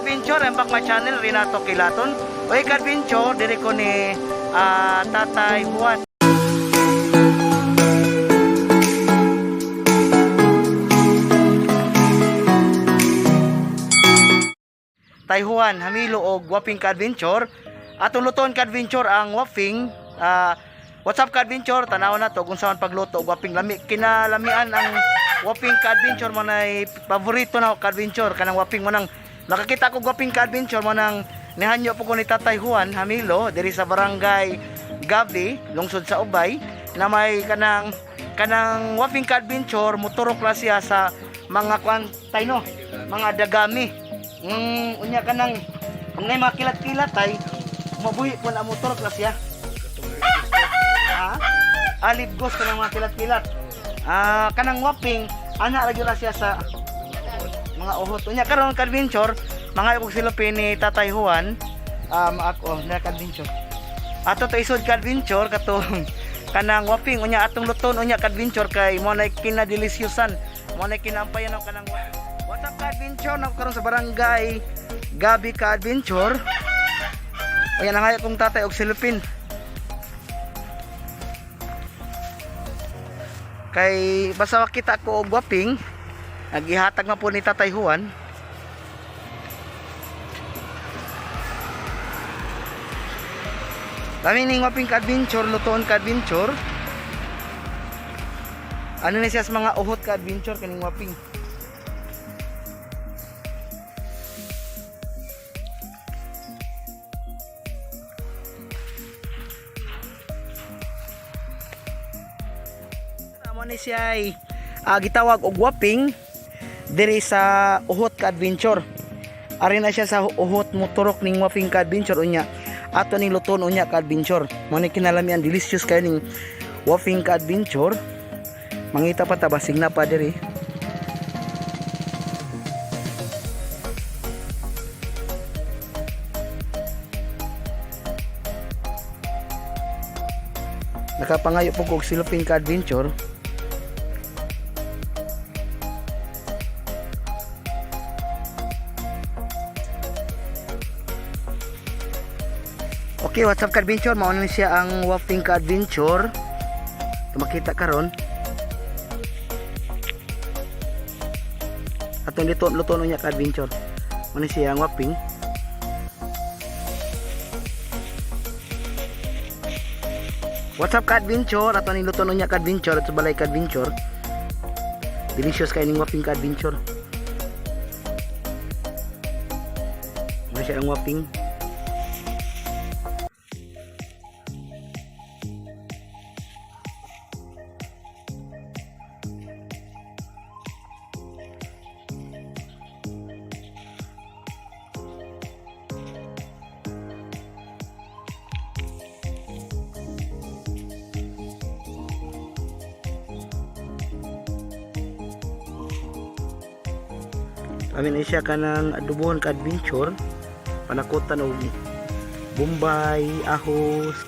ka-adventure? I'm back my channel, Renato Quilaton. Oy ka-adventure, diri ko ni Tatay Juan. Tay Juan, Hamilo og Waping ka-adventure. Atong lutoon ka-adventure ang waping. What's up ka-adventure? Tanaw na to kung saan pagluto og waping lami. Kinalamian ang waping ka-adventure mo nay paborito na ka-adventure kanang waping mo nang nakakita ko waping ka-adventure mo nang nihanyo po ko ni Tatay Juan Hamilo diri sa barangay Gabi, lungsod sa Ubay, na may kanang kanang waping ka-adventure motorok la siya sa mga kwan tay no, mga dagami. Unya kanang ang nay mga kilat-kilat tay, mabuhi po na motor la siya. Ha? Alib ghost kanang mga kilat-kilat. Kanang waping ana lagi na siya sa mga uhot. Unya karon ka-adventure, mga kog silupin ni Tatay Juan, ako na ka-adventure. Ato to isod ka-adventure katong kanang waping unya atong luton unya ka-adventure kay mo nay kinadelisyosan. Mo nay kinampayan ang kanang waping. What's up ka-adventure? Nako karon sa barangay Gabi ka-adventure. Unya nangayo kong tatay og silupin. Kay basta makita ko og waping, nagihatag na po ni Tatay Juan. Lami ning waping ka-adventure, lutoon ka-adventure. Ano na siya sa mga uhot ka-adventure kaning waping. Amo ni siya ay gitawag og waping diri sa uhot ka-adventure. Ari na siya sa uhot motorok ning waping ka-adventure unya. Ato ning luton unya ka-adventure. Mo ni kinalamian delicious kayo ning waping ka-adventure. Mangita pa ta basig na pa diri. Nakapangayo po ko og silupin ka-adventure. Okay, what's up ka-adventure? Mauna ni siya ang Waping ka-adventure. Makita karon. Atong dito luto niya ka-adventure. Mauna siya ang waping. What's up ka-adventure? Ato ni luto niya ka-adventure at sa balay ka-adventure. Delicious kay ning waping ka-adventure. Mauna siya ang waping. Amin ay siya kanang adobohon ka adventure. Panakutan og Bombay, ahos.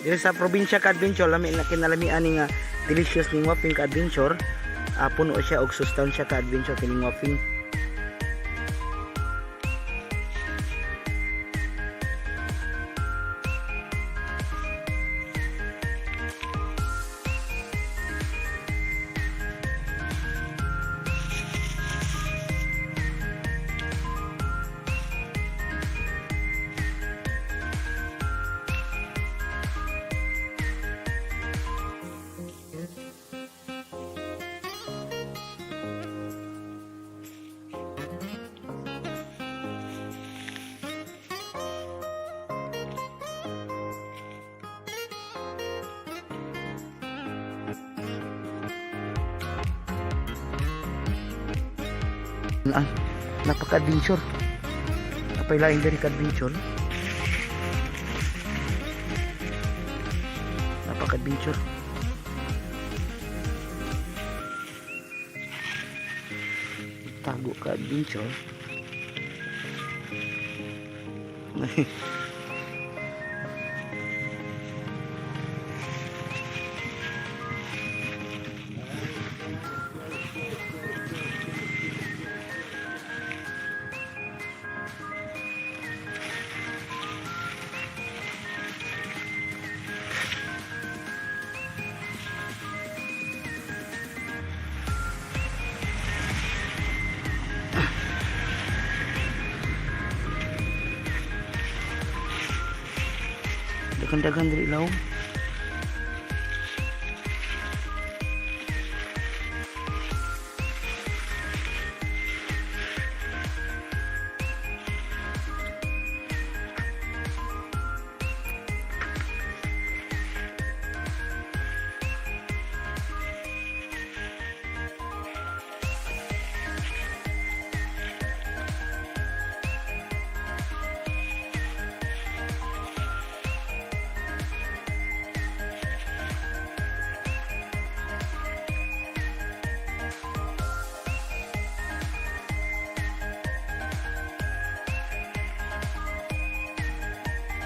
Diri sa probinsya ka adventure, lami na kinalamian ni nga delicious ning waping ka adventure. Puno siya og sustansya ka adventure kining waping. Ah, napaka-adventure. Napay lain diri ka adventure. Pa ka-adventure. Tago ka-adventure. Daghan-daghan diri law.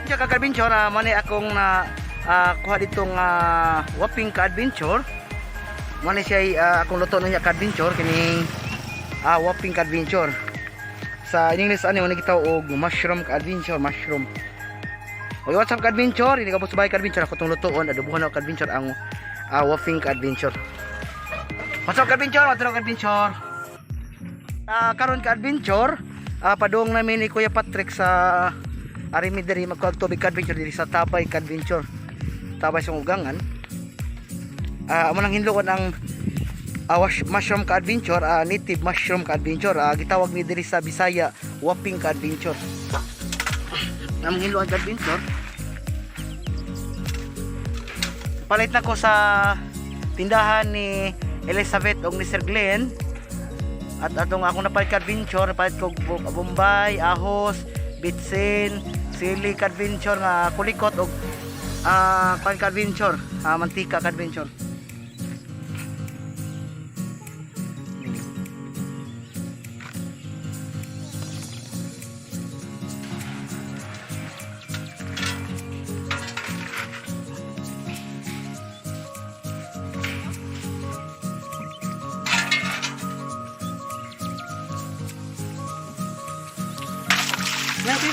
Siya ka-adventure, mani akong na kuha ditong waping ka-adventure. Mani siya akong luto na niya ka-adventure kining waping ka-adventure. Sa in English ani mani gitaw og mushroom ka-adventure, mushroom. Oy, what's up ka-adventure? Ini ka subay ka-adventure ako tong lutoon, adobuhan ako ka-adventure ang waping ka-adventure. What's up ka-adventure? What's up ka-adventure? Karon ka-adventure, padung namin ni Kuya Patrick sa ari mi diri magkuhag tubig ka-adventure diri sa Tabay ka-adventure. Tabay sa Ugangan. Amo nang hinluon ang mushroom ka-adventure, native mushroom ka-adventure. Gitawag ni diri sa Bisaya waping ka-adventure. Among hinluan ka-adventure. Palit na ko sa tindahan ni Elizabeth og ni Sir Glenn. At atong ako napalit ka-adventure, napalit ko Bombay, ahos, bitsin, sili ka-adventure nga kulikot og kuan ka-adventure, mantika ka-adventure. Nabi.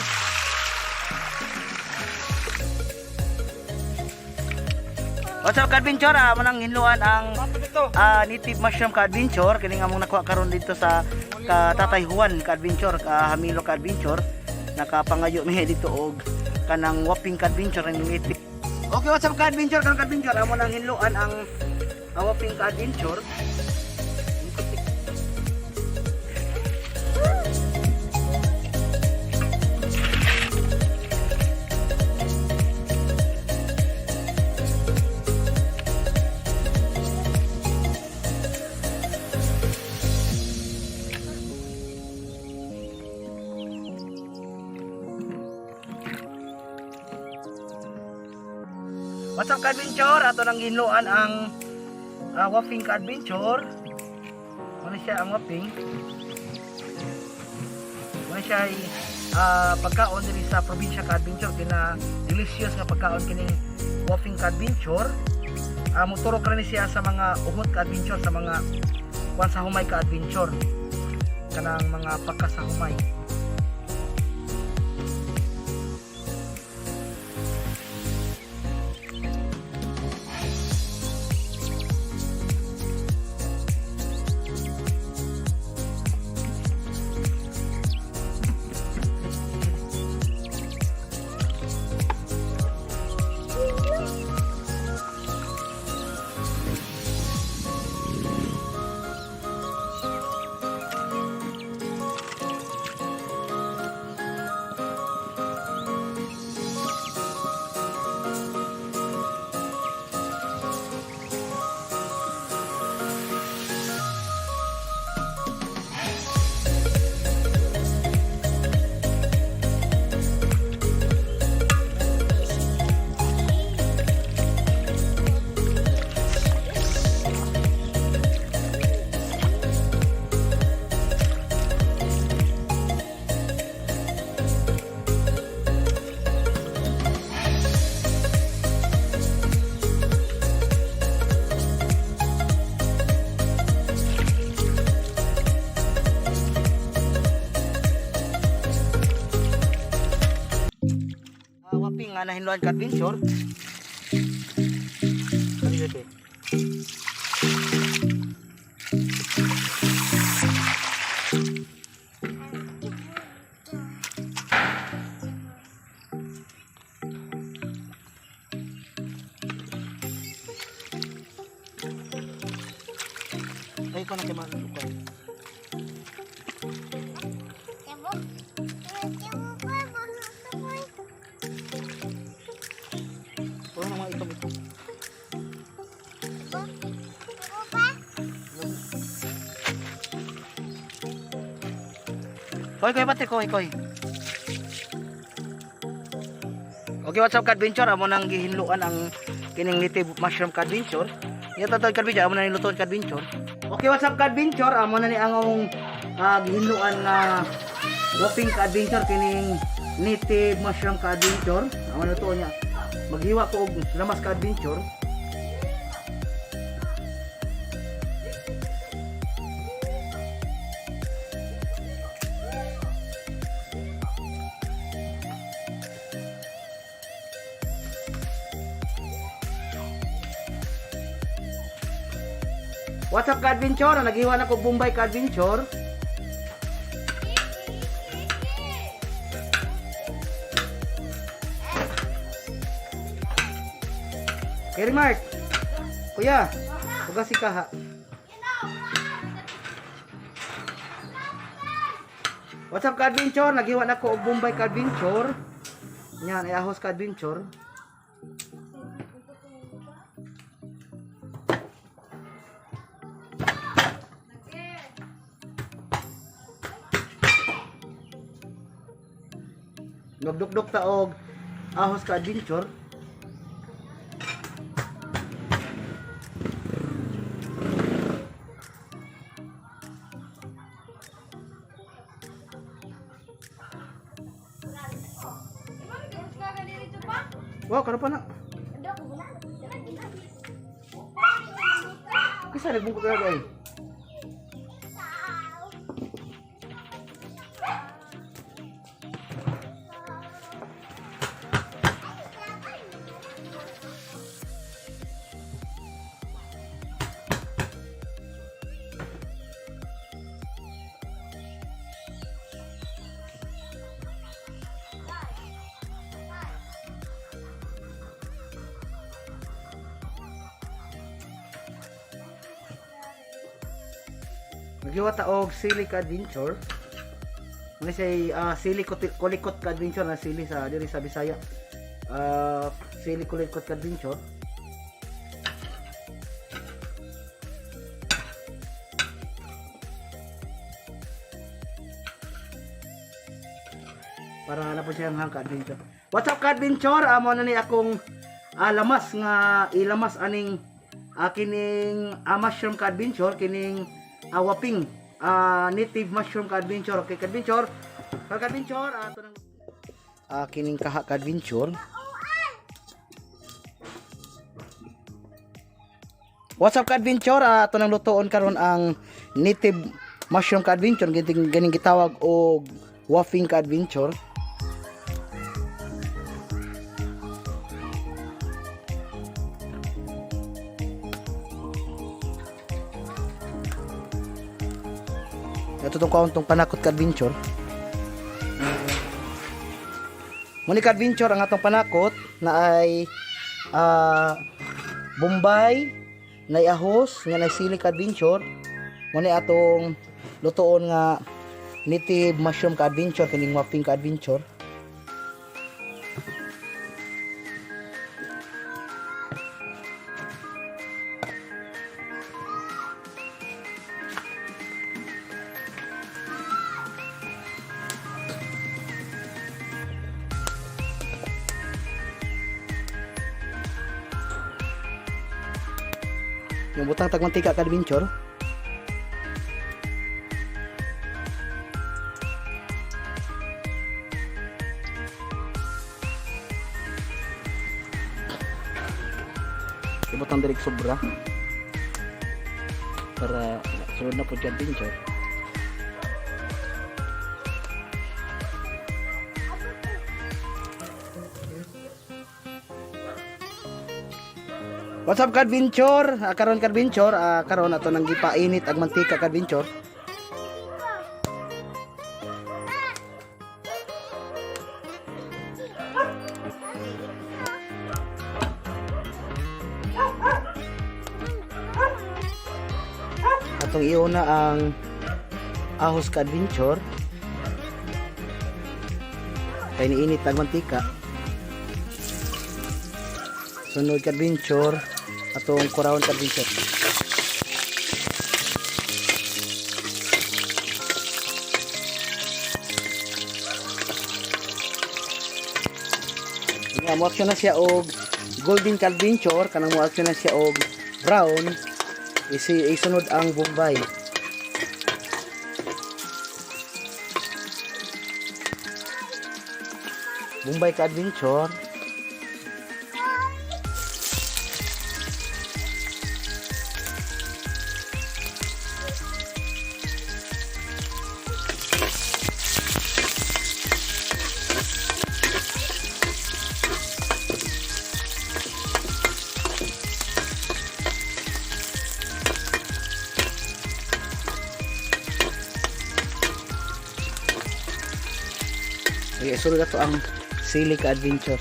What's up ka-adventure? Manang hinluan ang native mushroom ka-adventure kini nga mong nakuha karon dito sa ka Tatay Juan ka-adventure, ka Hamilo ka-adventure. Nakapangayo mi dito og kanang waping ka-adventure ang native. Okay, what's up ka-adventure? Karon ka-adventure, amo nang hinluan ang waping ka-adventure. What's up ka-adventure? Ato nang ginluan ang waping ka-adventure. Ano siya ang waping? Ano siya ay pagkaon diri sa probinsya ka-adventure, kina delicious nga pagkaon kini waping ka-adventure. Moturok ra ni siya sa mga uhot ka-adventure, sa mga kuan sa humay ka-adventure. Kanang mga pagka sa humay. waping nga nahinluan ka adventure. Kali dito. Ay, ko na kay Malukan. Wala na mga itom ito. Koy, koy, pati, koy, koy. Okay, what's up, ka-adventure? Amo nang gihinluan ang kining native mushroom ka-adventure. Nya tatawag ka-adventure, amo na nilutuan ka-adventure. Okay, what's up, ka-adventure? Amo na ni ang among gihinluan nga waping ka-adventure kining native mushroom ka-adventure. Amo na tuon niya. Maghiwa ko og lamas ka-adventure. What's up, ka-adventure? Naghiwa na ko Bombay ka-adventure. Kerry Mark. Kuya, huwag si kaha. What's up, ka-adventure? Naghiwa na ko og Bombay ka-adventure. Yan, ay ahos ka-adventure. Nagdukduk ta og ahos ka adventure. Wow, karon pa na. Kisa nagbungkot na ay. Nagyuwa ta og sili ka adventure. Muna siya sili kulikot ka adventure na sili sa diri sa Bisaya. Sili kulikot ka adventure. Para na po siya ang hang ka-adventure. What's up ka-adventure? Amo na ni akong lamas nga ilamas aning kining mushroom ka-adventure, kining waping native mushroom ka-adventure. Okay ka-adventure. Ka-adventure ato nang kining kaha ka-adventure. What's up ka-adventure? Ato nang lutoon karon ang native mushroom ka-adventure, ganing ganing gitawag og wafing ka-adventure. Ito tong kaon tong panakot ka-adventure. Muni ka-adventure ang atong panakot na ay Bombay, nay ahos, nga nay sili ka-adventure. Muni atong lutoon nga native mushroom ka-adventure kining wafing ka-adventure. Yung butang tag mantika ka-adventure. Ibutang direk sobra para sunod na po ka-adventure. What's up, ka-adventure? Karon ka-adventure, karon ato nang gipainit ang mantika, ka-adventure. Atong iuna ang ahos, ka-adventure. Kay niinit ang mantika. Sunod, ka-adventure, atong kurawon, ka-adventure. Nga mo action na siya og golden, ka-adventure, kanang mo action na siya og brown, isi isunod ang Bombay. Bombay, ka-adventure. Okay, isunod ato ang sili, ka-adventure.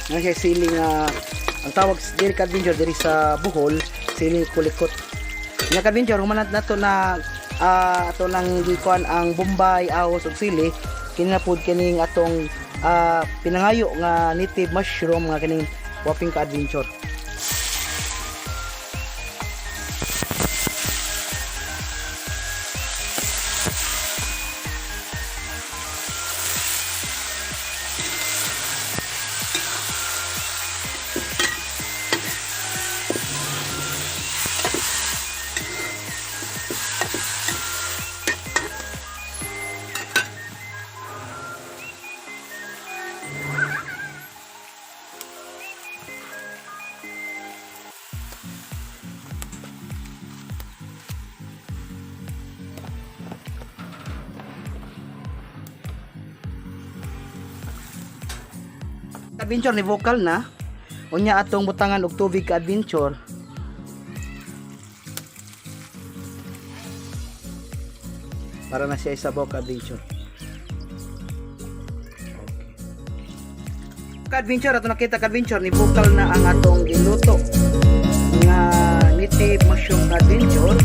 Nga siya sili nga ang tawag diri, ka-adventure, diri sa Bohol, sili kulikot. Nga, ka-adventure, humanat nato na ato nang gikuan ang Bombay, ahos ug sili, kini na pud kining atong pinangayo nga native mushroom nga kining waping, ka-adventure. Adventure, ni vocal na. Unya atong butangan og tubig, ka adventure. Para na siya isabaw, ka adventure. Okay. Ka adventure, ato nakita, ka adventure, ni vocal na ang atong giluto nga native mushroom, ka adventure,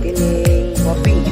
kining waping.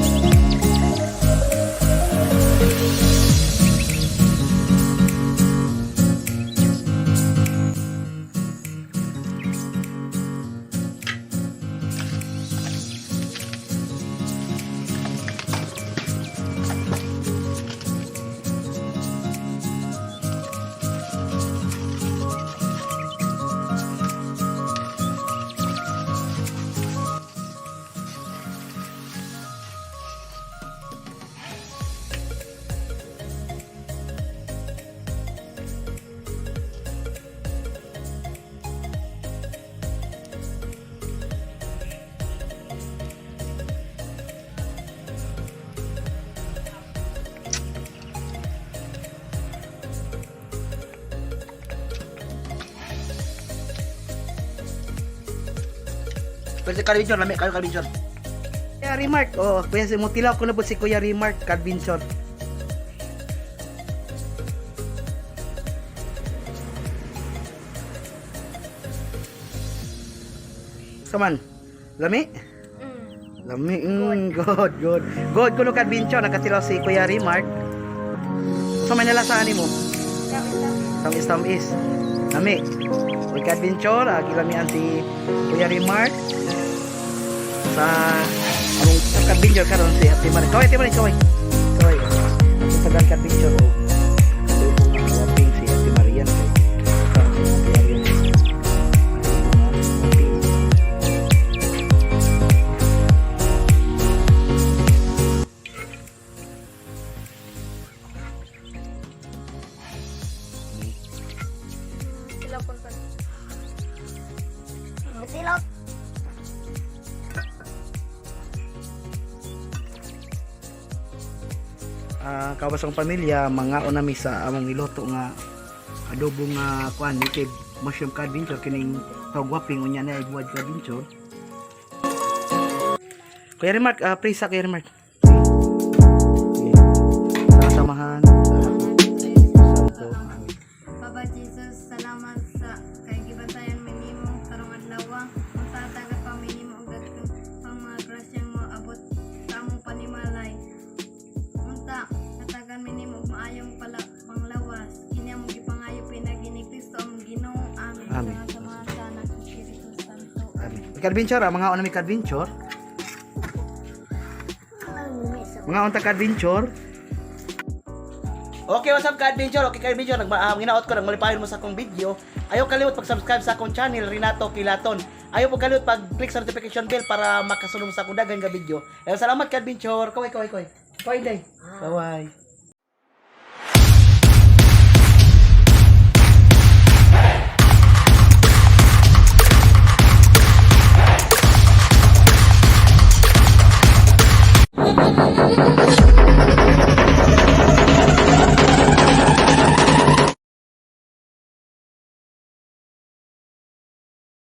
Pero si ka-adventure, lami kayo, ka-adventure. Kuya Remark, oh, kuya si Mutilaw ko na po si Kuya Remark, ka-adventure. Saman, lami? Lami, good, good. Good, kuno ka-adventure, nakatilaw si Kuya Remark. Sa may nalasahan mo? Tamis tamis. Lami. Uy, ka-adventure, gilamian si Kuya Remark sa among sa ka-adventure karon si Ate Marie. Kaway, Ate Marie, kaway. Kaway. Sa tagal ka-adventure oh. Ito yung waping si Ate Marian kay karon si Ate Marian. Waping. Tilapon pa. Tilap. Kawas ang pamilya, mga nami sa among niluto nga adobo nga kuan native mushroom ka-adventure, kining tawag waping, unya na ibuwad ka-adventure. Kuya Remark, pray sa Kuya Remark. Okay. Sa samahan, sa Santo. Amen. Papa Jesus, salamat sa kay gibantayan mi nimo karong adlaw. Unsa tagat pa mi nimo og daghang pang mga grasyang moabot sa among panimalay. Unta hatagan mi nimo og maayong pala panglawas. Kini among gipangayo pinaagi ni Kristo among Ginoo. Amen. Amen. Sa samahan sa Anak ug Espiritu Santo. Amen. Ka-adventure, mga una mi ka-adventure. Mga unta ka-adventure. Okay, what's up ka-adventure? Okay ka-adventure, nag ginaot ko nagmalipayon mo sa akong video. Ayaw kalimot pag-subscribe sa akong channel Renato Kilaton. Ayaw po kalimot pag-click sa notification bell para makasulong sa akong daghan nga video. Salamat ka-adventure. Kaway, kaway, kaway. Kaway day. Kaway.